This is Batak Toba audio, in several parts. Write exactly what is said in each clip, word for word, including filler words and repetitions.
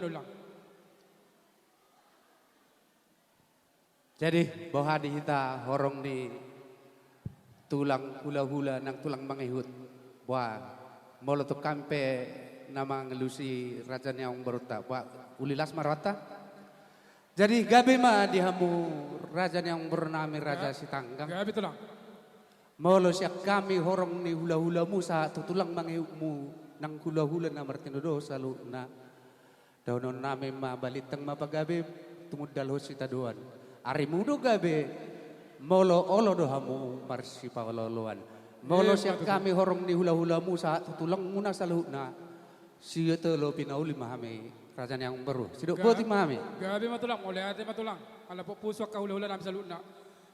Manullang. Jadi, boha di hita horong ni tulang hulahula nang tulang mangihut. Boha, molo tung hami pe na mangalusi raja ni amangborunta. Boha, uli las ma rohanta. Jadi, gabe ma di hamu raja ni amangboru nami, Raja Sitanggang. Gabe, Tulang. Molo sian hami horong ni hulahulamu sahat tu tulang mangihutmu nang hulahula na martinodohon saluhutna. Dohonon nami ma, balintang ma pagabe, tumundalhon sitadoan. Arimu do gabe, molo olo do hamu marsipaolooloan. Molo sian hami horong ni hulahulamu sahat tu tulangmuna saluhutna, sitolopi na uli ma hami, raja ni amangboru. Sidok boti ma hami. Gabe ma, Tulang, mauliate ma, Tulang. Ala pok pusu angka hulahula nami saluhutna.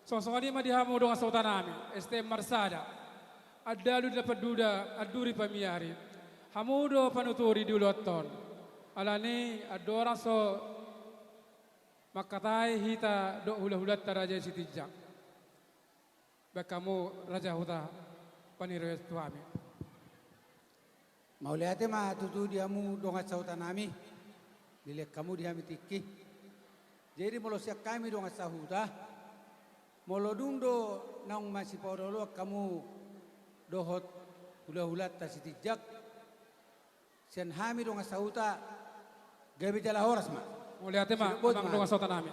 Songon i ma di hamu dongan sahuta nami, S T M Marsada. Andalu na panduda, anduri pamiari. Hamu do panuturi di ulaonta on. Alani andorang so mangkatai hita dohot hulahulanta Raja i Sitinjak, baen hamu Raja Huta Panirion tu hami. Mauliate ma tutu di hamu dongan sahuta nami. Dilehon hamu di hami tingki. Jadi, molo sian hami dongan sahuta, molo dung do naung masipaolooloan hamu dohot hulahulanta Sitinjak, sian hami dongan sahuta, gabe jala horas ma. Mauliate ma. Sidok boti ma amang dongan sahuta nami.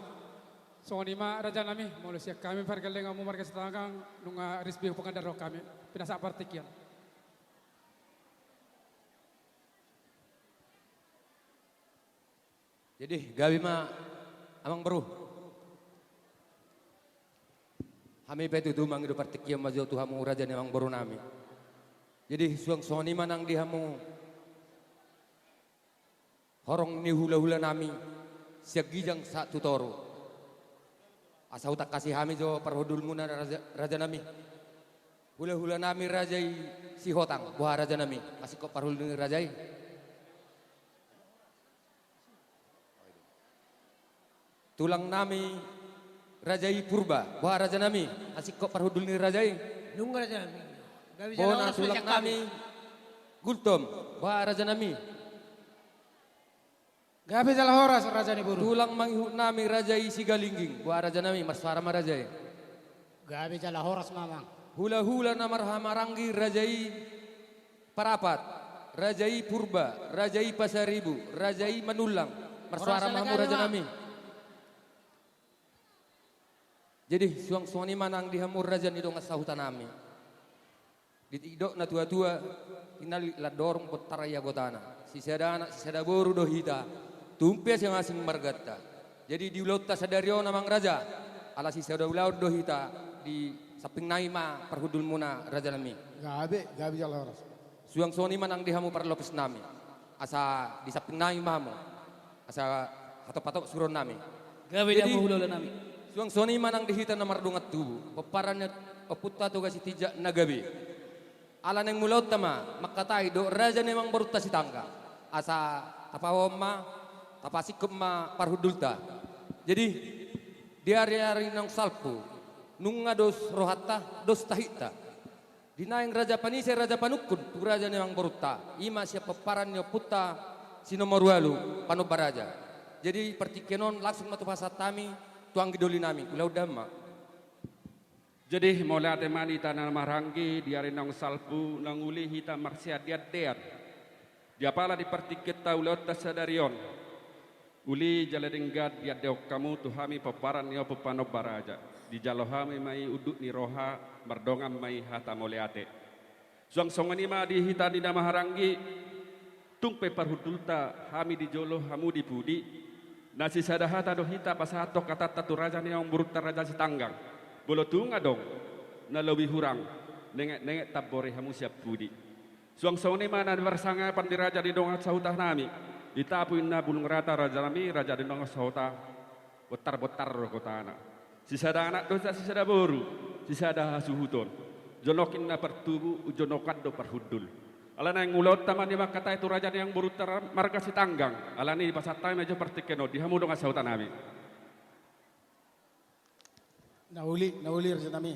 Songon i ma, raja nami, molo sian hami pargellenganmu marga Sitanggang, nunga ris be hupagandarhon hami. Pinasahat partingkian. Jadi, gabe ma, amangboru. Hami pe tutu mangido partingkian ma jo tu hamu raja ni amangboru nami. Jadi, suang songon i ma nang di hamu horong ni hulahula nami, sian ginjang sahat tu toru. Asa hutangkasi hami jo parhundulmuna, raja, raja nami. Hulahula nami raja i Sihotang, boha raja nami, hasingkop parhundul ni raja i. Tulang nami raja i Purba, boha raja nami, hasingkop parhundul ni raja i. Nunga, raja nami. Gabe jala horas ma sian hami. Bona tulang nami Gultom, boha raja nami. Gabe jala horas, raja ni boru. Tulang mangihut nami raja i Sigalingging, boha raja nami, marsuara ma raja i. Gabe jala horas ma, amang. Hulahula na marhahamaranggi raja i Parapat, raja i Purba, raja i Pasaribu, raja i Manullang, marsuara ma hamu, raja nami. Jadi, suang songon i ma nang di hamu raja ni dongan sahuta nami. Didok natuatua, tinallik landorung bontar ia gotana. Sisada anak, sisada boru do hita, tung pe asing-asing marganta. Jadi di ulaonta sadari on, amang raja, ala sisada ulaon do hita, di samping nami ma parhundulmuna, raja nami. Gabe, gabe jala horas. Suang songon i ma nang di hamu parlopes nami. Asa di samping nami ma hamu. Asa hatop-hatop suruon nami. Gabe di hamu hulahula nami. Jadi, suang songon i ma nang di hita na mardongan tubu. Pomparan ni ompunta Toga Sitinjak na gabe. Ala naeng mulaonta ma mangkatai dohot raja ni amangborunta Sitanggang. Asa tapahohom ma, tapasingkop ma parhundulta. Jadi, di ari-ari naung salpu, nunga dos rohanta, dos tahinta. Di naeng raja panise, raja panungkun, tu raja ni amangborunta, i ma sian pomparan ni ompunta si nomor ualu, Panomba Raja. Jadi, partingkian on langsung ma tupasahat hami tu anggi doli nami, ulaon damang ma. Jadi, mauliate ma di hita na marhahamaranggi, di ari naung salpu, naung uli hita marsiandeandean. Di apala di partingkianta ulaonta sadari on. Uli jala denggan diandehon hamu tu hami pomparan ni Ompu Panomba Raja. Dijalo hami ma i unduk ni roha, mardongan ma i hata mauliate. Suang songon i ma di hita na marhahamaranggi, tung pe parhundulta, hami di jolo, hamu di pudi. Na sisada hata do hita pasahathon hatanta tu raja ni amangborunta Raja Sitanggang. Molo tung adong na lobi hurang, nenget-nenget tambore hamu sian pudi. Suang songon i ma na di parsangapan ni raja ni dongan sahuta nami, di tapu inna bulung rata, raja nami, raja ni dongan sahuta, bontar-bontar do gotana. Sisada anak do hita, sisada boru, sisada hasuhuton. Jonok inna partubu, jonok an do parhundul. Ala naeng mulaonta ma di mangkatai tu raja ni amangborunta marga Sitanggang. Alani i pasahat hami ma jo partingkian on di hamu dongan sahuta nami. Na uli, na uli, raja nami.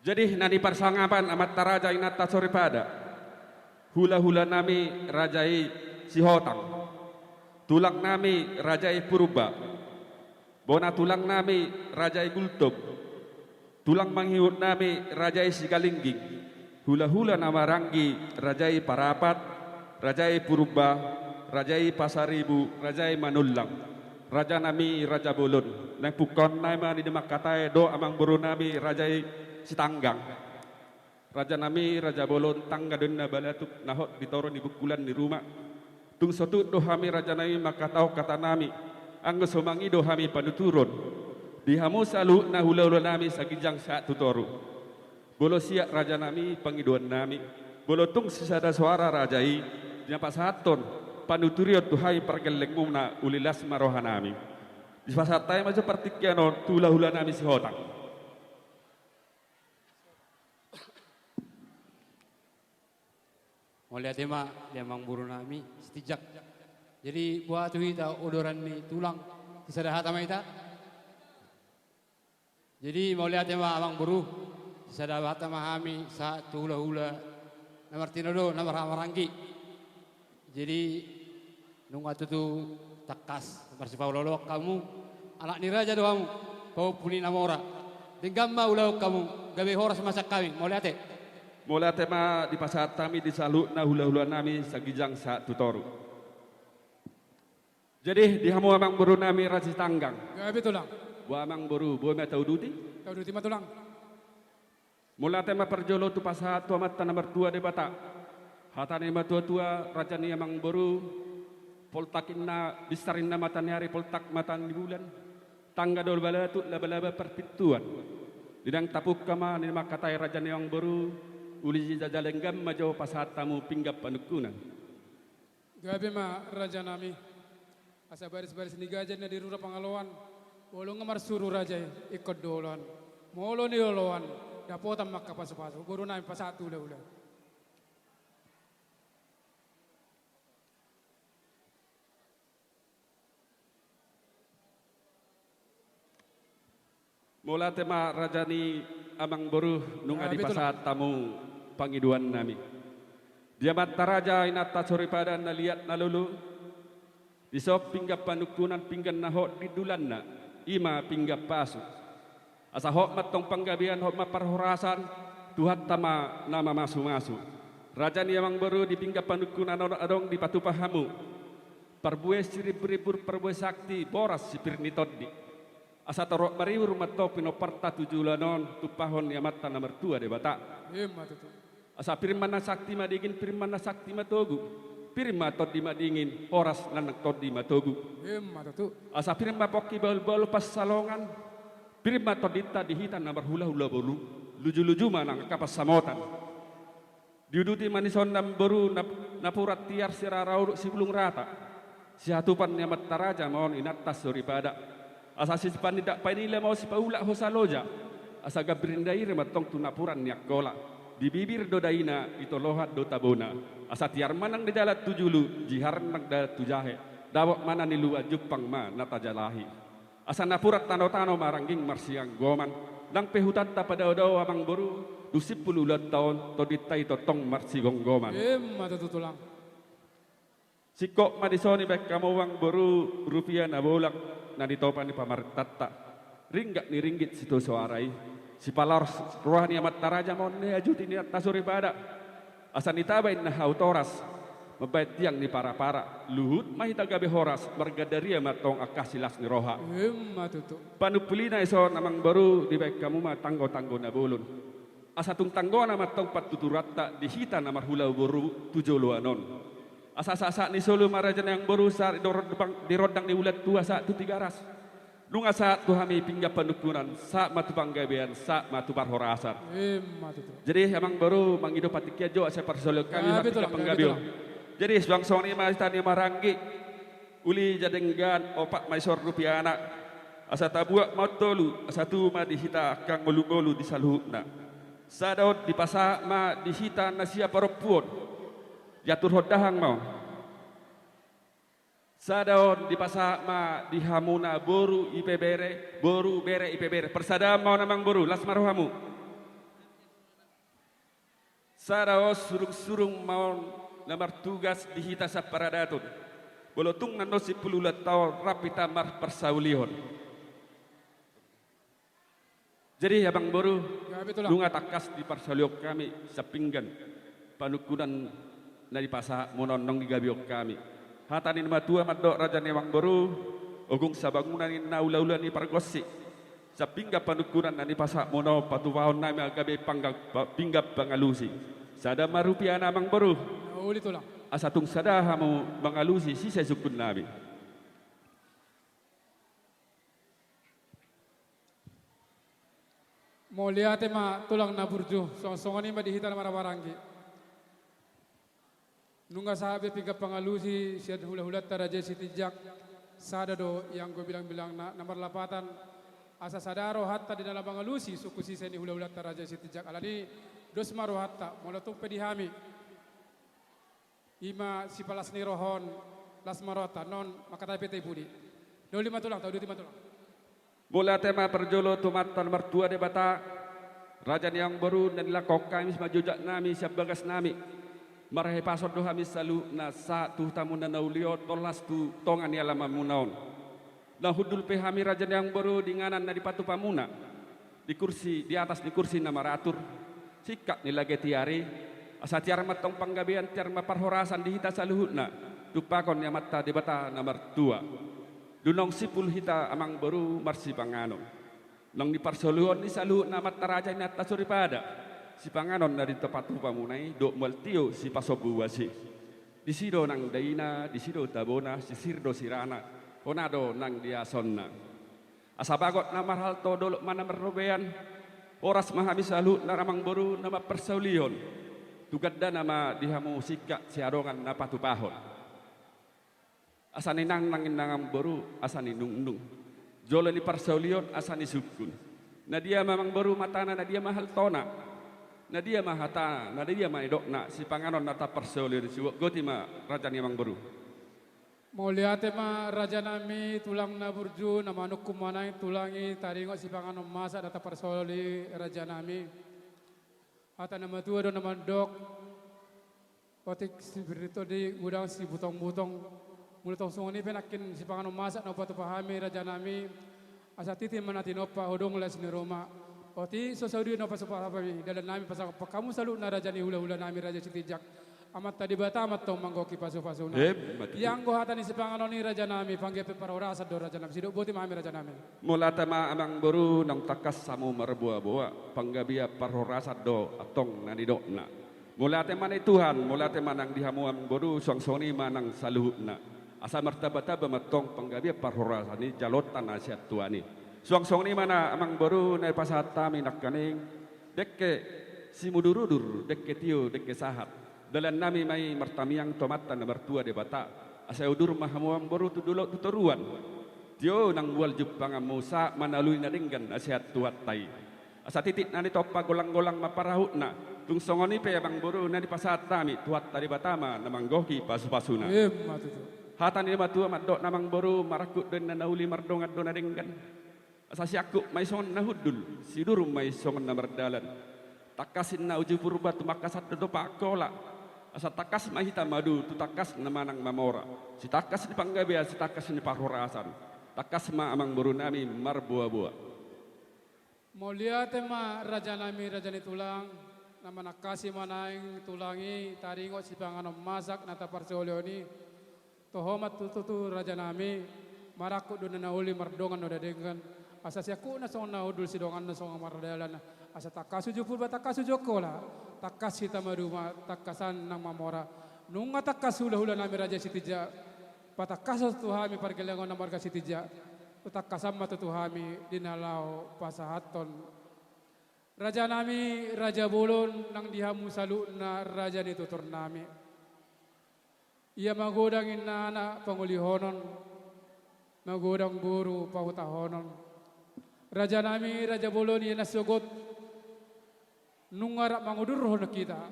Jadi, na di parsangapan amanta raja, inanta soripada, Hula-hula nami raja i Sihotang. Tulang nami raja i Purba. Bona tulang nami raja i Gultom. Tulang mangihut nami raja i Sigalingging. Hula-hula na maranggi raja i Parapat, raja i Purba, raja i Pasaribu, raja i Manullang. Raja nami raja bolon. Naeng pungkaon nami ma di na mangkatai do amangboru nami raja i Sitanggang. Raja nami raja bolon, tangga do inna balatuk na hot di toru ni bungkulan ni ruma. Tung so tutu do hami raja nami mangkatahon hata nami, anggo so mangido hami panuturon di hamu saluhutna hula-hula nami saginjang sahat tu toru. Molo siat raja nami pangidoan nami, molo tung sisada soara raja i, di na pasahathon panuturion tu hami pargellengmuna, uli las ma roha nami. Dipasahat hami ma jo partingkian on tu hula-hula nami Sihotang. Mauliate ma di amangboru nami Sitinjak. Jadi boha tu hita odoran ni tulang, sisada hata ma hita. Jadi mauliate ma amangboru, sisada hata ma hami sahat tu hula-hula na martinodo na marhaha maranggi. Jadi nunga tutu tangkas marsipaolo-oloan hamu, anak ni raja do hamu, pahompu ni na mora. Denggan ma ulaon hamu, gabe horas ma sian hami. Mauliate. Mauliate ma dipasahat hami di saluhutna hula-hula nami saginjang sahat tu toru. Jadi di hamu amangboru nami raja Sitanggang. Gabe tulang. Boha amangboru, boi ma tauduti? Tauduti ma tulang. Mauliate ma parjolo hupasahat tu Amanta na martua Debata. Hata ni na matua-tua, raja ni amangboru, poltak inna, binsar inna mata ni ari, poltak mata ni bulan. Tangga do balatuk, laba-laba parpintuan. Di na tapungka ma di na mangkatai raja ni amangboru, uli jala denggan ma jo pasahat hamu pinggan panungkunan. Gabe ma raja nami. Asa baris-baris ni gaja na di rura pangaloan. Molo nunga marsuru raja i, ingkon do oloan. Molo nioloan, dapotan ma angka pasu-pasu. Boru nami, pasahat tu hula-hula. Mauliate ma raja ni amangboru, nunga dipasahat hamu pangidoan nami. Di amanta raja, inanta soripada na liat na lolo, dison pinggan panungkunan, pinggan na hot di dulanna, i ma pinggan pasu. Asa hot ma antong panggabean, hot ma parhorasan, Tuhanta ma na mamasu-masu. Raja ni amangboru, di pinggan panungkunan on adong dipatupa hamu parbue sirimbur-rimbur, parbue sakti, boras sipir ni tondi. Asa torop maribur ma antong pinomparta tu joloan on, tumpahon ni Amanta na martua Debata. Ima tutu. Asa pir ma na sakti madingin, pir ma na sakti matogu. Pir ma tondi madingin, horas nang tondi matogu. Ima tutu. Asa pir ma pongki bahul-bahul pansalongan. Pir ma tondinta di hita na marhula-hula boru. Luju-luju ma nang angka pansamotan. Diuduti ma dison amangboru nap-, napuran tiar, sirara udut, sibulung rata. Sihatupan ni amanta raja ma on, inanta soripada. Asa sipanindak painila ma on, sipaulak hosa loja. Asa gambir ni dairi ma antong tu napuran ni Angkola. Di bibir do daina, di tolohan do tabona. Asa tiar ma nang di dalan tu julu, jihar nang dalan tu jahe. Dapot ma na niluan, jumpang ma na tajalahi. Asa napuran tano-tano marangging marsiganggoman, nang pe hutanta padao-dao amangboru, dung simpul ulaonta on, tondinta i tongtong marsigomgoman. Ima tutu tulang. Singkop ma dison dibahen hamu amangboru, rupia na bolak na nitopa ni pamarentanta. Ringgit ni ringgit sitio soara i. Sipaloas roha ni amanta raja ma on, niajuti ni inanta soripada. Asa nitaba inna hau toras, mambahen tiang ni para-para, luhut ma hita gabe horas, margandaria ma antong angka silas ni roha. Ima tutu. Panumpulina dison amangboru, dibahen hamu ma tanggo-tanggo na bolon. Asa tung tanggona ma antong pantuturanta di hita na marhula boru tu joloan on. Asa sahat-sahat ni solu ma raja ni amangboru, sahat di rondang, di rondang ni bulan tua, sahat tu Tigaras. Nunga sahat tu hami pinggan panungkunan, sahat ma tu panggabean, sahat ma tu parhorasan. Ima tutu. Jadi amangboru, mangido patikkian jo asa parsaulian hami. Gabe tulang, gabe tulang. Jadi suang songon i ma hita na maranggi, uli jala denggan, opat ma dison rupiana. Asa tabuat ma on tolu, asa tubu ma di hita angka ngolu-ngolu di saluhutna. Sada on dipasahat ma di hita na sian parompuon. Diaturhon dahahang ma on. Sada on dipasahat ma di hamuna boru, ibebere, boru, bere, ibebere. Parsadaan ma on amangboru, las ma rohamu. Sada on surung-surung ma on na martugas di hita sian paradaton. Molo tung annon simpul hulanta on, rap hita marparsaulihon. Jadi, Amang Boru, gabe, Tulang, nunga tangkas diparsaulihon hami sian pinggan panungkunan na dipasahat muna on, naung digabei hami. Hata ni na matua mandok, raja ni Amang Boru, ogung sabangunan ninna, hulahula ni pargonsi. Sian pinggan panungkunan na dipasahat muna on, patupahon nami ma gabe pangga-, pa-, pinggan pangalusi. Sada ma rupiana, Amang Boru. Na uli, Tulang. Asa tung sada hamu mangalusi sisa ni sungkun nami. Mauliate ma, Tulang na burju, suang songon i ma di hita na marhahamaranggi. Nunga sahat be pinggan pangalusi sian hulahulanta Raja Sitinjak, sada do ianggo bilangbilangna, na marlapatan asa sada rohanta di na laho mangalusi sungkun sisa ni hulahulanta Raja Sitinjak. Alani i, dos ma rohanta, molo tung pe di hami, i ma sipalas ni roha on, las ma rohanta, annon mangkatai pe hita i pudi. Na uli ma, Tulang, tauduti ma, Tulang. Mauliate ma parjolo tu Amanta na martua Debata, raja ni Amang Boru, na nilangkahon hami simanjujak nami sian bagas nami. Marhahipason do hami saluhutna sahat tu hutamuna na uli on, tolhas tu tonga ni alaman muna on. Na hundul pe hami, raja ni Amang Boru, di inganan na dipatupa muna, di kursi, di atas ni kursi na maratur, singkat ni lage tiar i, asa tiar ma antong panggabean, tiar ma parhorasan di hita saluhutna, tumpahon ni Amanta Debata na martua. Dung naung simpul hita, Amang Boru, marsipanganon, naung diparsaulihon ni saluhutna amanta raja, inanta soripada, sipanganon na dipatupa muna i, dohot mual tio sipasombu uas i. Disi do nang daina, disi do tabona, sisir do sirana, hona do nang diasonna. Asa bagot na marhalto, dolok ma na marrobean, horas ma hami saluhutna, Amang Boru, na mamparsaulihon. Tu gandana ma di hamu singkat siadongan na patupahon. Asa ninangnang, inna, Amang Boru, asa ninungnung. Jolo ni parsaulihon asa nisungkun. Na dia ma, Amang Boru, matana, na dia ma haltona? Na dia ma hatana, na dia ma nidokna? Sipanganon na taparsaulihon i, siuotgoti ma, raja ni Amang Boru. Mauliate ma, raja nami, Tulang na burju, na manungkun ma nuaeng, Tulang, i taringot sipanganon masak na taparsaulihon i, raja nami. Hata na matua do na mandok, otik sibirrit on di godang sibutongbutong. Molo tung songon i pe nangkin sipanganon masak na hupatupa hami, raja nami, asa titi ma na tinompa, hodong las ni ruma. Otik so sadia na hupatupa hami, dalan nami pasangap hamu saluhutna, raja ni hulahula nami, Raja Sitinjak. Amanta Debata ma antong manggohi pasupasuna. Emma tutu. Ianggo hata ni sipanganon i, raja nami, panggabean parhorasan do, raja nami. Sidok boti ma hami, raja nami. Mauliate ma, Amang Boru, naung tangkas hamu marboaboa, panggabean parhorasan do antong na nidokna. Mauliate ma di Tuhan, mauliate ma nang di hamu, Amang Boru, suang songon i ma nang saluhutna. Asa martambatamba ma antong panggabean parhorasan i, jaloonta na sian Tuhan i. Suang songon i ma na, Amang Boru, na dipasahat hami nangkaning, dengke simudurudur, dengke tio, dengke sahat. Dalan nami ma i martangiang tu Amanta na martua Debata, asa udur ma hamu, Amang Boru, tu dolok tu toruan. Tio nang mual jumpanganmu, sahat ma na uli na denggan na sian Tuhanta i. Asa titik na nitompa, golanggolang ma parahutna. Tung songon i pe, Amang Boru, na dipasahat hami, Tuhanta Debata ma na manggohi pasupasuna. Emma tutu. Hata ni na matua mandok, Amang Boru, marangkup do inna na uli, mardongan do na denggan. Asa siangkup ma i songon na hundul, siudur ma i songon na mardalan. Tangkas inna uju Purba, tumangkasan do Topa Angkola. Asa tangkas ma hita madu tu tangkas na manang mamora. Sitangkas ni panggabean, sitangkas ni parhorasan. Tangkas ma, Amang Boru nami, marboaboa. Mauliate ma, raja nami, raja ni tulang, na manangkasi ma nuaeng, Tulang, i taringot sipanganon masak na taparsaulihon i. Toho ma tutu, raja nami, marangkup do inna na uli, mardongan do na denggan. Asa siangkupna songon na hundul, sidonganna songon mardalan. Asa tangkas uju Purba, tangkas uju Angkola, tangkas hita madu ma tangkasan nang mamora. Nunga tangkas hulahula nami, Raja Sitinjak, patangkashon tu hami pargellengon na marga Sitinjak. Patangkashon ma tutu hami di na laho pasahathon. Raja nami, raja bolon, nang di hamu saluhutna, raja ni tutur nami. Ia magodang inna anak pangolihonon, magodang boru pahutahonon. Raja nami, raja bolon, ia na sogot nunga rap mangudurhon hita.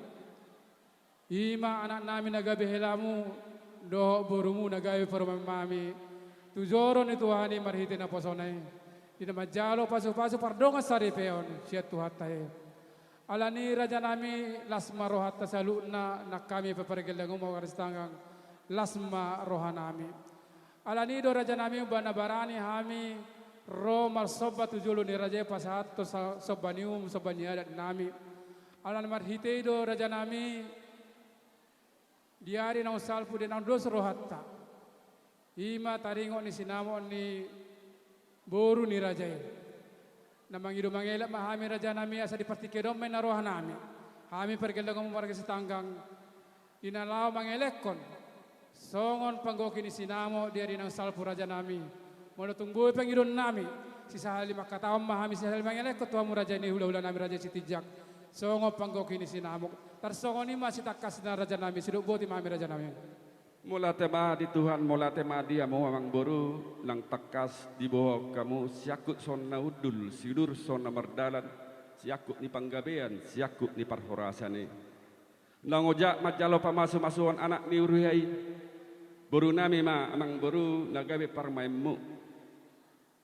I ma anak nami na gabe helamu, dohot borumu na gabe parumaen nami. Tu joro ni Tuhan i marhite naposona i, di na manjalo pasupasu pardongan saripeon sian Tuhanta i. Alani rajanami, las ma rohanta saluhutna, nang hami pe pargellengonmu marga Sitanggang, las ma rohanami. Alani do rajanami, umbahen na barani hami ro marsomba tu jolo ni raja i pasahathon sa-, somba ni uhum, somba ni adat nami. Alani marhite i do rajanami, di ari naung salpu di naung dos rohanta, i ma taringot ni sinamot ni boru ni raja i. Na mangido mangelek ma hami rajanami, asa di partingkian on ma inna rohanami, hami pargellengonmu marga Sitanggang, di na laho mangelekhon songon panggohi ni sinamot di ari naung salpu rajanami. Molo tung boi pangidoannami, sisahali manghatahon ma hami, sisahali mangelekhon tu hamu raja ni hulahulanami, raja Sitinjak, songon panggohi ni sinamot. Tarsongon i ma sitangkasna rajanami, sidok boti ma hami rajanami. Mauliate ma di Tuhan, mauliate ma di hamu amangboru, nang tangkas diboan hamu siangkup songon na hundul, siudur songon na mardalan, siangkup ni panggabean, siangkup ni parhorasan i. Naung ojak manjalo pamasumasuon anak ni huria i, borunami ma amangboru na gabe parumaenmu.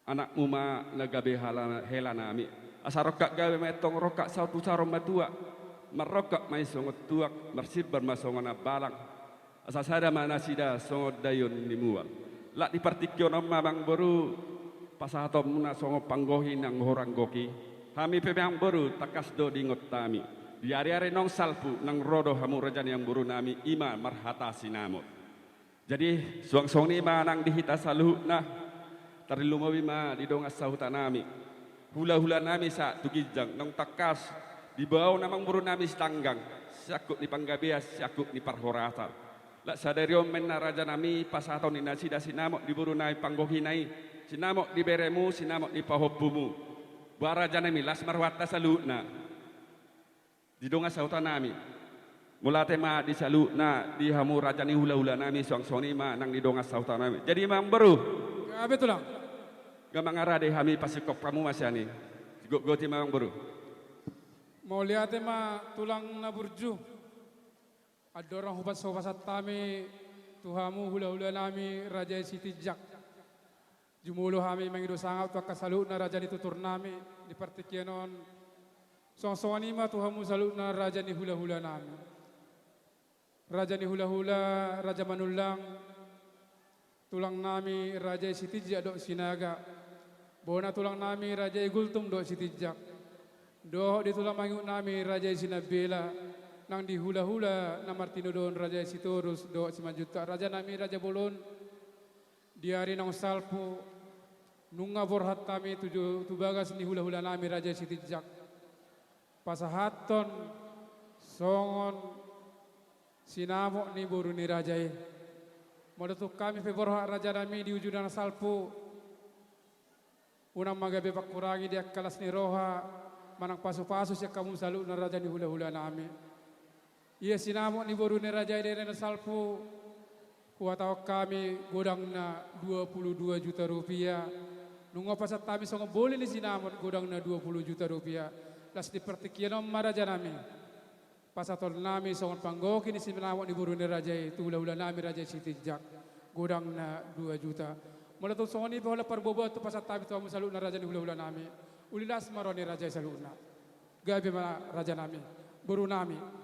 Anakmu ma na gabe hala-, helanami. Asa rongkap gabe ma i antong, rongkap saut tu saur matua. Marrongkap ma i songon tuak, marsimbar ma songon hambalang. Asa sada ma nasida songon daion ni mual. Lak di partingkian on ma amangboru, pasahatonmuna songon panggohi nang horas gok i. Hami pe amangboru, tangkas do diingot hami. Di ariari naung salpu, nang ro do hamu raja ni amangborunami, i ma marhata sinamot. Jadi, suang songon i ma nang di hita saluhutna, tarlumobi ma di dongan sahutanami, hulahulanami sahat tu ginjang, naung tangkas diboan amangborunami Sitanggang, siangkup ni panggabean, siangkup ni parhorasan. Lak sadari on ma inna rajanami, pasahaton ni nasida sinamot di borunami panggohina i, sinamot ni beremu, sinamot ni pahompumu. Boha rajanami, las ma rohanta saluhutna. Di dongan sahutanami. Mauliate ma di saluhutna, di hamu raja ni hulahulanami, suang songon i ma nang di dongan sahutanami. Jadi amangboru. Gabe tulang. Nga mangarade hami, pasingkop hamu ma sian i. Sigotgoti ma amangboru. Mauliate ma tulang na burju. Andorang hupas-, hupasahat hami tu hamu hulahulanami raja i Sitinjak. Jumolo hami mangido sangap tu angka saluhutna raja ni tuturnami di partingkian on. Suang songon i ma tu hamu saluhutna raja ni hulahulanami. Raja ni hulahula, raja Manullang, tulangnami raja i Sitinjak dohot Sinaga. Bona tulangnami raja i Gultom dohot Sitinjak. Dohot di tulang mangihutnami raja i Sinambela, nang di hulahula na martinodohon raja i Sitorus dohot Simanjuntak, rajanami raja bolon. Di ari naung salpu, nunga borhat hami tu jo-, tu bagas ni hulahulanami raja i Sitinjak. Pasahathon songon sinamot ni boru ni raja i. Molo tung hami pe borhat rajanami di ujung na salpu, unang ma gabe pangkurangi di angka las ni roha manang pasupasu sian hamu saluhutna raja ni hulahulanami. Ia sinamot ni boru ni raja i di ari na salpu, huhatahon hami godangna dua puluh dua juta rupiah. Nunga pasahat hami songon boli ni sinamot godangna dua puluh juta rupiah. Las di partingkian on ma rajanami, pasahatonnami songon panggohi ni sinamot ni boru ni raja i tu hulahulanami raja i Sitinjak, godangna dua juta. Molo tung songon i pe holan parboaboan tung pasahat hami tu hamu saluhutna raja ni hulahulanami, uli las ma roha ni raja i saluhutna. Gabe ma rajanami, borunami.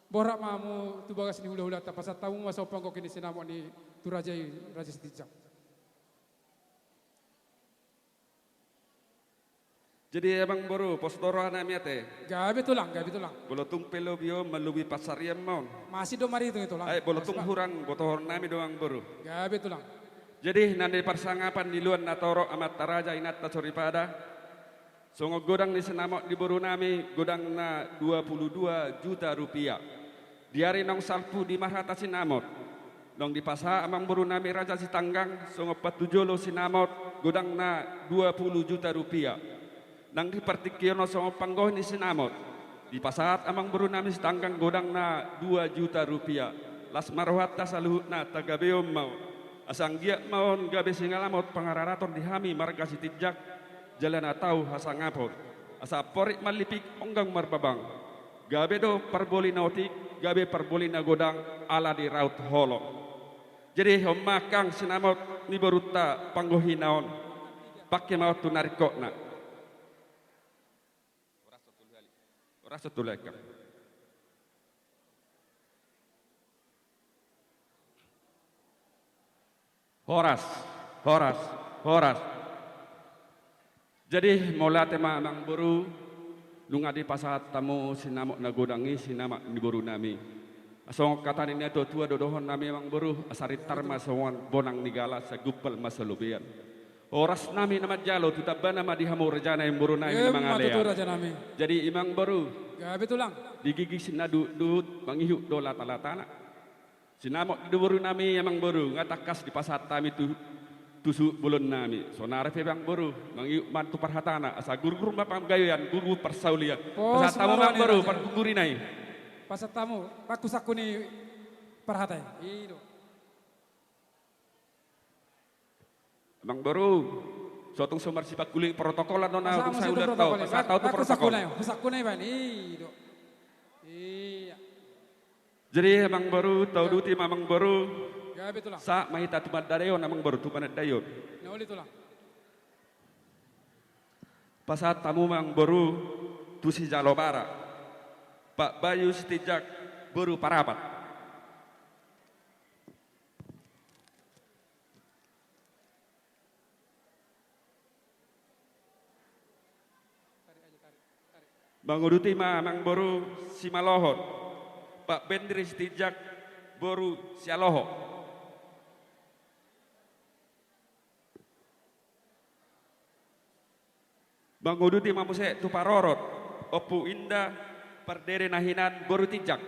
Borhat ma hamu tu bagas ni hulahulanta, pasahat hamu ma songon panggohi ni sinamot ni tu raja i, raja Sitinjak. Jadi amangboru, pos do rohanami ate. Gabe tulang, gabe tulang. Molo tung pe lobi on, malobi pansarian ma on. Masih do maritung i tulang. Ai, molo tung hurang, botohonnami do amangboru. Gabe tulang. Jadi, nang di parsangapan ni luan na torop, amanta raja, inanta soripada, songon godang ni sinamot ni borunami, godangna dua puluh dua juta rupiah. Di ari naung salpu di marhata sinamot, naung dipasahat amangborunami raja Sitanggang songon patujolo sinamot, godangna dua puluh juta rupiah. Nang di partingkian on songon panggohi ni sinamot, dipasahat amangborunami Sitanggang godangna dua juta rupiah. Las ma rohanta saluhutna, tagabeon ma on. Asa anggiat ma on gabe sinamot pangararaton di hami marga Sitinjak, jala na tau hasangapon. Asa amporik mallipik, onggang marbabang. Gabe do parboli na otik, gabe parboli na godang, ala diraut holong. Jadi, on ma angkang sinamot ni borunta panggohina on. Pangke ma on tu na ringkotna. Horas, tolu hali. Tasa tu lekang. Horas, horas, horas. Jadi mauliate ma amangboru, nunga dipasahat hamu sinamot na godang i, sinamot ni borunami. Songon hata ni natuatua do dohononnami amangboru, asa rintar ma songon bonang ni gala, sai gumpal ma salobean. Horasnami na manjalo, tu tambana ma di hamu rajanami, borunami na mangalean. Jadi amangboru, gabe tulang, di gigi na duhutduhut mangihut do latalatana. Sinamot ni borunami amangboru, nga tangkas dipasahat hami tu, tu suhut bolonnami. Saonari pe amangboru, mangihut ma tu parhatana, asa gurgur ma panggabean, gurgur parsaulian. Pasahat hamu amangboru, pargurgurina i. Pasahat hamu, pangkusangku ni parhata i. I do. Amangboru, so tung so marsipangkuling protokol do na. Pasahat hamu tu protokol. Pasahat hamu tu protokol. Husangkuna i, husangkuna i baen. I do. Iya. Jadi amangboru, tauduti ma amangboru. Gabe tulang. Sahat ma hita tu panandaion amangboru, tu panandaion. Na uli tulang. Pasahat hamu amangboru tu sijalo bara. Pak Bayu Sitinjak boru Parapat. Manguduti ma amangboru simalohot, Pak Bendri Sitinjak boru Sialoho. Manguduti ma muse tu parorot, Ompu Inda Pardede Nahinan boru Tinjak.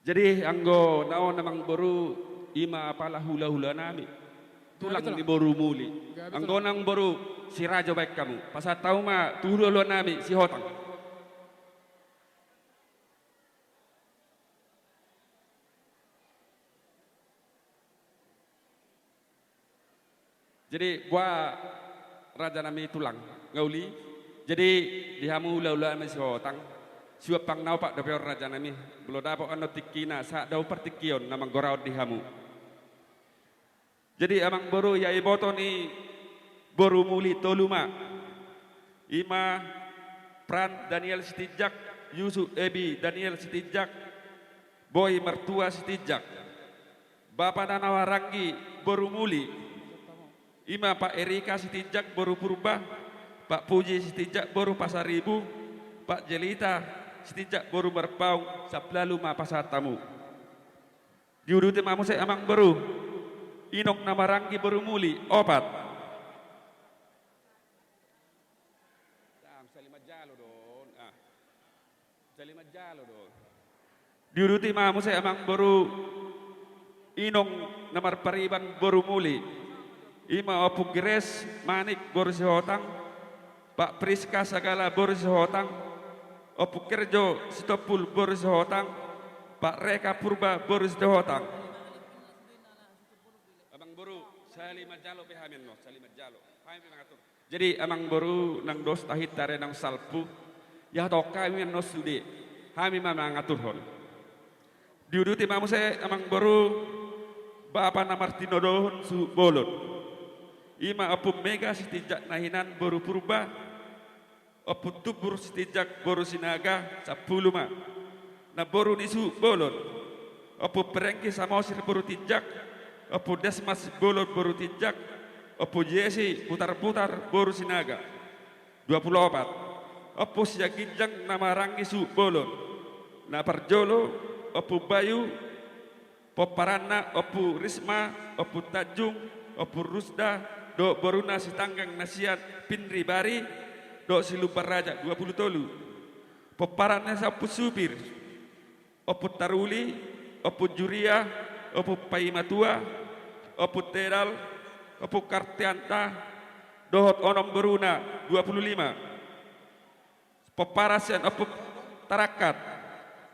Jadi anggo na on amangboru, i ma apala hulahulanami, tulang ni boru Muli. Anggo na amangboru, sirajo baen hamu. Pasahat hamu ma tu hulahulanami Sihotang. Jadi boha rajanami tulang, nga uli. Jadi di hamu hulahulanami Sihotang, siuampang na opat dope on rajanami. Molo dapot annon tingkina, sahat do hamu partingkion na manggoraon di hamu. Jadi amangboru, ia iboto ni boru Muli tolu ma. I ma Pran Daniel Sitinjak, Yusuf Ebi Daniel Sitinjak, Boy Martua Sitinjak. Bapa na maranggi boru Muli, i ma Pak Erika Sitinjak boru Purba, Pak Puji Sitinjak boru Pasaribu, Pak Jelita Sitinjak boru Marpaung, sahat lalu ma pasahat hamu. Diuduti ma muse amangboru, inong na maranggi boru Muli, opat. Jam sali manjalo do on, ah. Sali manjalo do on. Diuduti ma muse amangboru, inong na marpariban boru Muli. I ma Ompu Grace Manik boru Sihotang, Pak Priska Sagala boru Sihotang, Ompu Kerjo Sitompul boru Sihotang, Pak Reka Purba boru Sihotang. Amangboru, sali manjalo pe hami annon, sali manjalo. Hami pe mangatur. Jadi amangboru, nang dos tahi tare nang salpu, ia hatop hami annon sude, hami ma mangaturhon. Diuduti ma muse amangboru, bapa na martinodohon suhut bolon. I ma Ompu Mega Sitinjak Nahinan boru Purba, Ompu Tumbur Sitinjak boru Sinaga, sampulu ma. Namboru ni suhut bolon, Ompu Perengki Samosir boru Tinjak, Ompu Desmas Bolon boru Tinjak, Ompu Jesi Putarputar boru Sinaga, dua pulu opat. Ompu Siaginjang na maranggi suhut bolon. Na parjolo, Ompu Bayu, pomparanna Ompu Risma, Ompu Tanjung, Ompu Rusda, dohot boruna Sitanggang na sian Pinribari dohot Silumban Raja, dua pulu tolu. Pomparanna sian Ompu Supir, Ompu Taruli, Ompu Juria, Ompu Paimatua, Ompu Tedal, Ompu Karteanta, dohot onom boruna, dua pulu lima. Pomparan sian Ompu Tarangkat,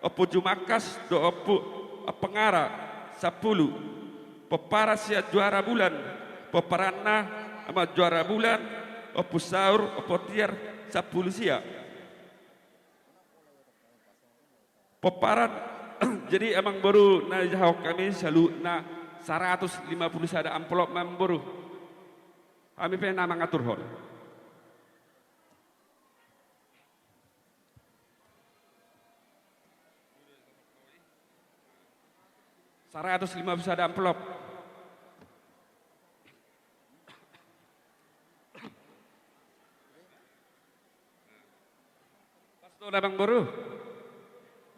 Ompu Jumangkas dohot Ompu Ampangara, sampulu. Pomparan sian Juara Bulan, pomparanna Ama Juara Bulan, Ompu Saur, Ompu Tiar, sampulu sia. Pomparan, jadi amangboru, na dijahahon hami saluhutna saratus lima pulu sada amplop ma amang boru. Hami pe na mangaturhon. Saratus lima pulu sada amplop. Pas do na amang boru.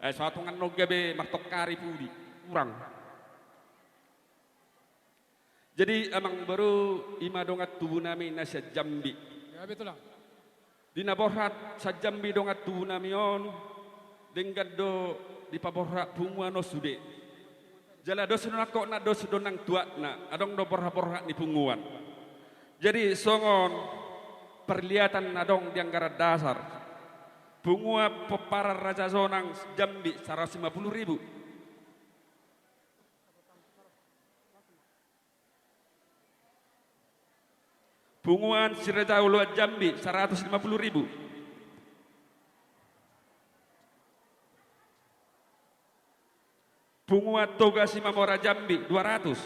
Eh, satongan noga be martongkari pudi. Kurang. Jadi amang boru, i ma dongan tubu nami na sian Jambi. Ya, betul, Ang. Di na borhat sian Jambi dongan tubu nami on, denggan do dipaborhat punguan on sude. Jala dos do nangkok na dos do nang tuatna, adong do borhat-borhat ni punguan. Jadi songon perliatan na adong di anggaran dasar, punguan pomparan Raja Sonang Jambi saratus lima pulu ribu. Punguan Si Raja Oloan Jambi, saratus lima pulu ribu. Punguan Toga Simamora Jambi, dua ratus.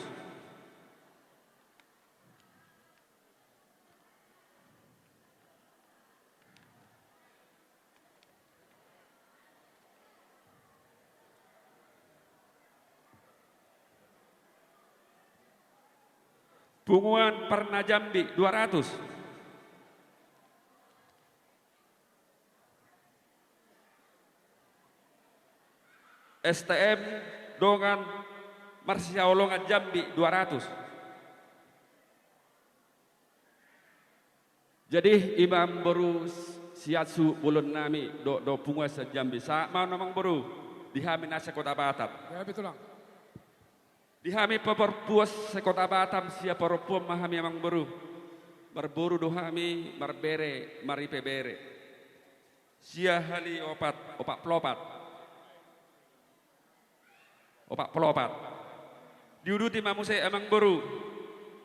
Punguan Parna Jambi, dua ratus. S T M dongan marsihaholongan Jambi, dua ratus. Jadi i ma amang boru, sian suhut bolon nami dohot do punguan sian Jambi, sahat ma on amang boru di hami na se-Kota Batam. Ya, betul, Ang. Di hami paparompuan se-Kota Batam, sia parompuan ma hami amang boru. Marboru do hami, marbere, maribebere. Sia hali opat, opat pulu opat. Opat pulu opat. Diuduti ma muse amang boru,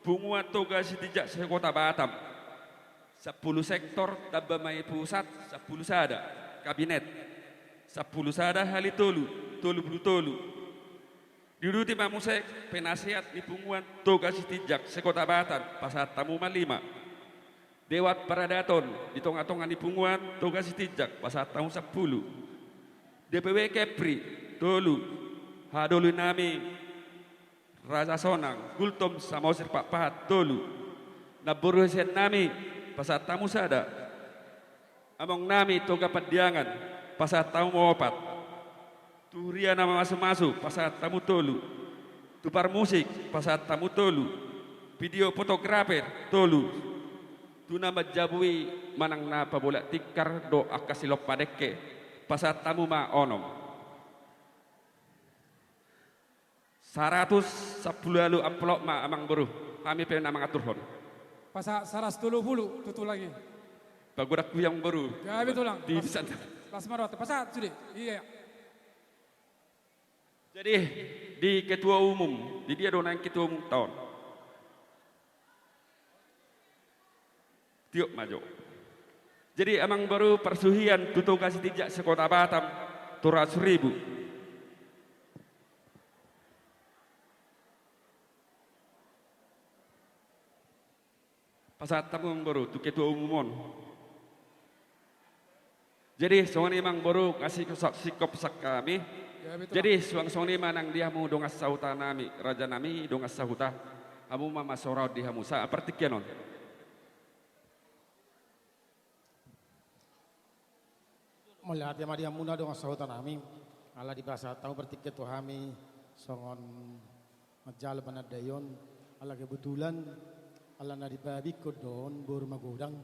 punguan Toga Sitinjak se-Kota Batam. Sampulu sektor, tamba ma i pusat, sampulu sada kabinet. Sampulu sada hali tolu, tolu pulu tolu. Diuduti ma muse penasehat ni punguan Toga Sitinjak se-Kota Batam, pasahat hamu ma lima. Dewan paradaton di tonga-tonga ni punguan Toga Sitinjak, pasahat hamu sampulu. D P W Kepri, tolu. Haha doli nami Raja Sonang, Gultom, Samosir, Pakpahan, tolu. Namboru sian nami, pasahat hamu sada. Among nami Toga Pandiangan, pasahat hamu opat. Tu huria na mamasu-masu, pasahat hamu tolu. Tu parmusik, pasahat hamu tolu. Video fotografer, tolu. Tu na manjabui manang na pabolak tikar dohot angka silompa dengke, pasahat hamu ma onom. Saratus sampulu ualu amplop ma amang boru, hami pe na mangaturhon. Pasahat saratus tolu pulu tu tulang i. Pagodang hu i amang boru. Gabe tulang. Di, las, di sana. Las ma roha, pasahat sude. Iya. Jadi di ketua umum, di dia do naeng ketua umum ta on? Tiop ma jo. Jadi amang boru, parsuhian tu Toga Sitinjak se-Kota Batam, dua ratus ribu. Pasahat hamu amang boru tu ketua umum on. Jadi songon i amang boru, nunga singkop sian hami. Ya, betul. Jadi suang songon i ma nang di hamu dongan sahuta nami, raja nami, dongan sahuta. Hamu ma masorahon di hamu sahat partingkian on. Mauliate ma di hamuna dongan sahuta nami, ala dipasahat hamu partingkian tu hami songon manjalo panandaion, ala kebetulan, ala na dipabingkon do on boru magodang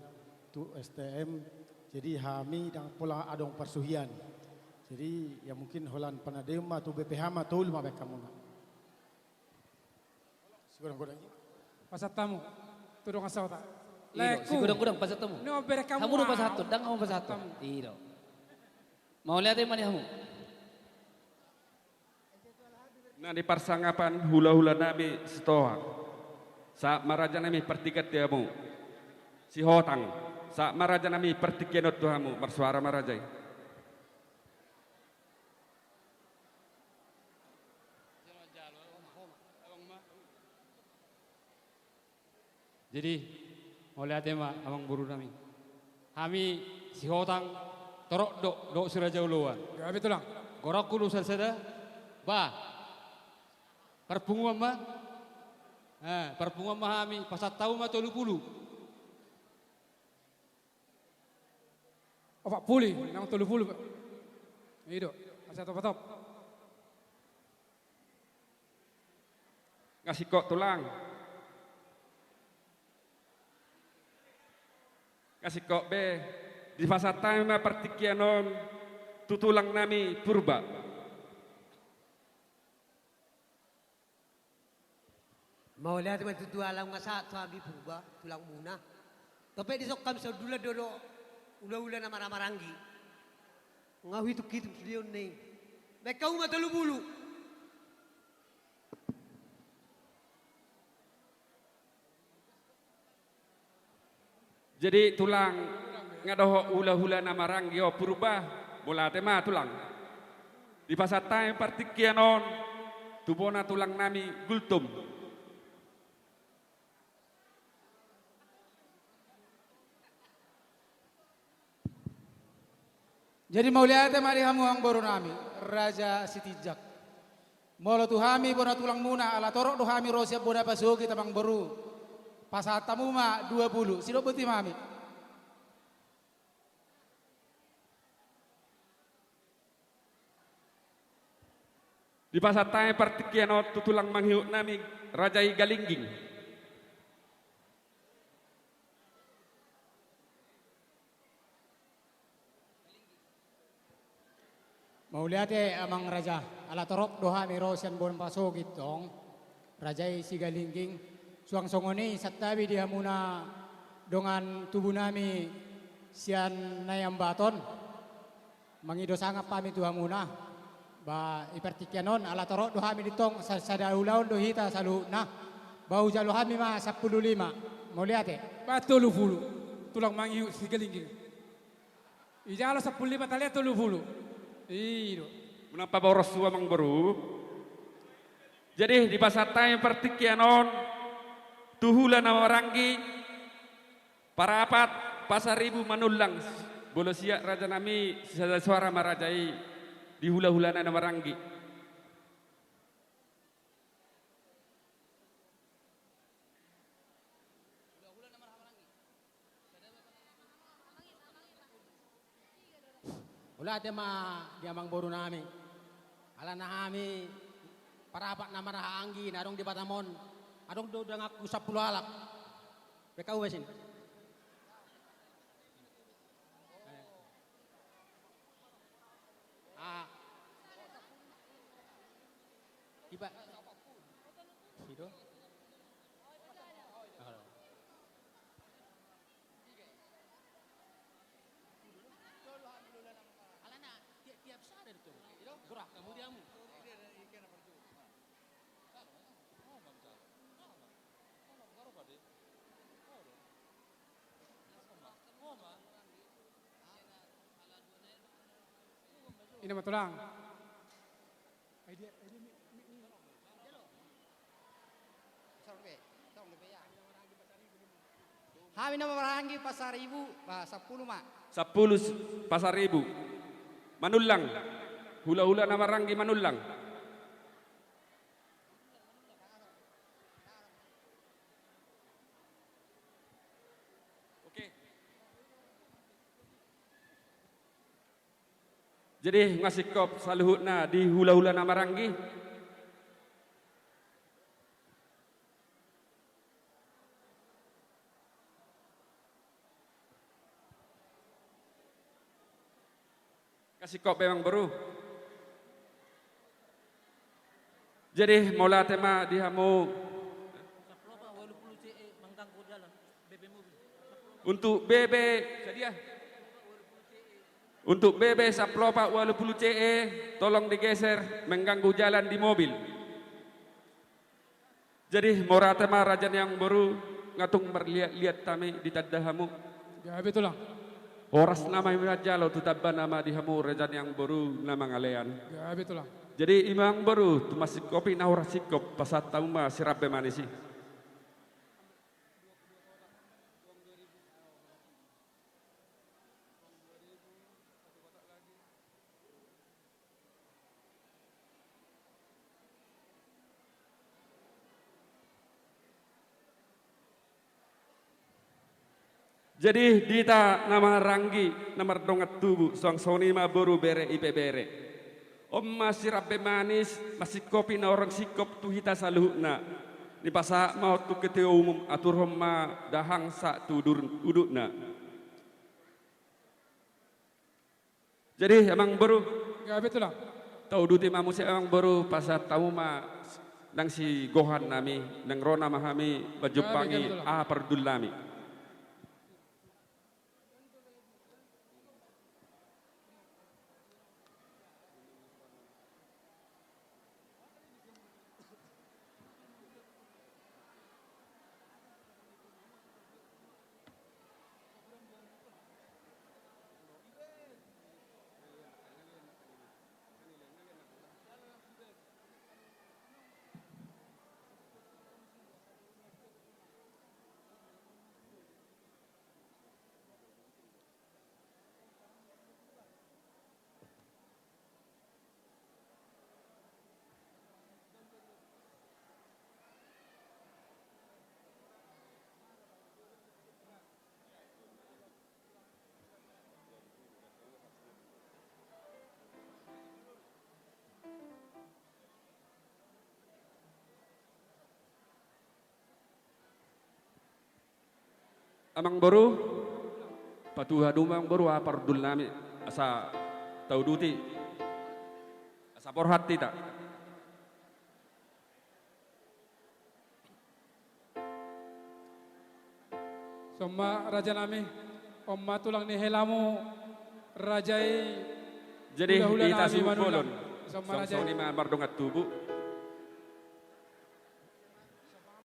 tu S T M, jadi hami ndang pola adong parsuhian. Jadi ya mungkin holan panandaion ma tu B P H ma tolu ma baen hamuna. Sigodang-godang i. Pasahat hamu tu dongan sahuta. I do, sigodang-godang pasahat hamu. Hamu do pasahathon, ndang hamu pasahathon. I do. Mauliate ma di hamu. Na di parsangapan hula-hula nami Sitohang. Sahat ma raja nami partingkian tu hamu. Sihotang. Sahat ma raja nami partingkian on tu hamu. Marsuara ma raja i. Jadi, mauliate ma amangboru nami. Hami Sihotang torop do dohot si Raja Oloan. Gabe tulang. Goarhu do sada-sada. Bah. Parpunguan ma. Eh, parpunguan ma hami, pasahat hamu ma tolu pulu. Opat pulu, nang tolu pulu. I do, pasahat opat-opat. Nga singkop tulang. Nga singkop be, dipasahat hami ma partingkian on tu tulang nami Purba. Mauliate ma tutu, ala nunga sahat tu hami Purba, tulangmuna. Dope dison hami saundulan do dohot hula-hula na marhaha-maranggi. Nga huitung-itung sude on na i. Baen hamu ma tolu pulu. Jadi tulang, nga dohot hula-hula na marhaha-maranggi on Purba, mauliate ma tulang. Dipasahat hami partingkian on tu bona tulang nami Gultom. Jadi mauliate ma di hamu amangboru nami, Raja Sitinjak. Molo tu hami bona tulangmuna, ala torop do hami ro sian bona pasogit amangboru. Pasahat hamu ma dua pulu, sidok boti ma hami. Dipasahat hami partingkian on tu tulang mangihut nami, Raja i Galingging. Mauliate amang raja, ala torop do hami ro sian bona pasogit tong, Raja i Sigalingging, suang songon i santabi di hamuna dongan tubu nami sian Naiambaton. Mangido sangap hami tu hamuna. Ba, i partingkian on, ala torop do hami di tong, sa-, sada ulaon do hita saluhutna. Ba, hujalo hami ma sampulu lima. Mauliate. Ba, tolu pulu. Tulang mangihut Sigalingging. Ijalo sampulu lima, talia tolu pulu. I do. Unang paboros tu amangboru. Jadi, dipasahat hami partingkian on tu hula na marhaha-maranggi. Parapat, Pasaribu, Manullang, molo sian raja nami, sisada suara ma raja i di hula-hula na marhaha-maranggi. Mauliate ma di amangboru nami. Alana hami parapat na marhaha-maranggi na adong di Batam on. Adong do donganku sampulu halak. Baen hamu ma i. Ah. Iba. Sido. Halo. Alana, tiap, tiap sada do tong. Gerak hamu di hamu. Ina ma tulang. Hami na marhaha-maranggi Pasaribu, ba, sampulu ma. Sampulu s-, Pasaribu. Manullang. Hula-hula na marhaha-maranggi Manullang. Oke. Jadi, nga singkop saluhutna di hula-hula na marhaha-maranggi. Nga singkop be amangboru. Jadi, mauliate ma di hamu. Untuk B B, sadia. Untuk B B sampulu opat ualu pulu C E, tolong digeser, mengganggu jalan di mobil. Jadi, mauliate ma raja ni amangboru, nga tung marliat-liat hami ditanda hamu. Gabe tulang. Horas nama i manjalo, tu tamba nama di hamu raja ni amangboru na mangalean. Gabe tulang. Jadi, i ma amangboru, tu mansingkop i na hurang singkop, pasahat hamu ma sirambe manisi. Jadi di hita na marhahaanggi, na mardongan tubu, suang songon i ma boru, bere, ibebere. On ma sirambe manis, marsingkop i na hurang singkop tu hita saluhutna. Dipasahat ma on tu ketua umum, aturhon ma dahahang sahat tu udur-, udutna. Jadi, amang boru. Gabe, Tulang. Tauduti ma muse, amang boru, pasahat hamu ma nang sigohan nami, nang ro nama hami manjumpangi, gabe, Tulang, aha parhundul nami. Amang boru, patuha hamu ma, amang boru, aha parhundul nami, asa tauduti, asa borhat hita. Songon i ma, raja nami, on ma tulang ni helamu, raja i. Jadi, hulahula nami, hita suhut bolon. Songon i ma, raja i. Songon i ma mardongan tubu.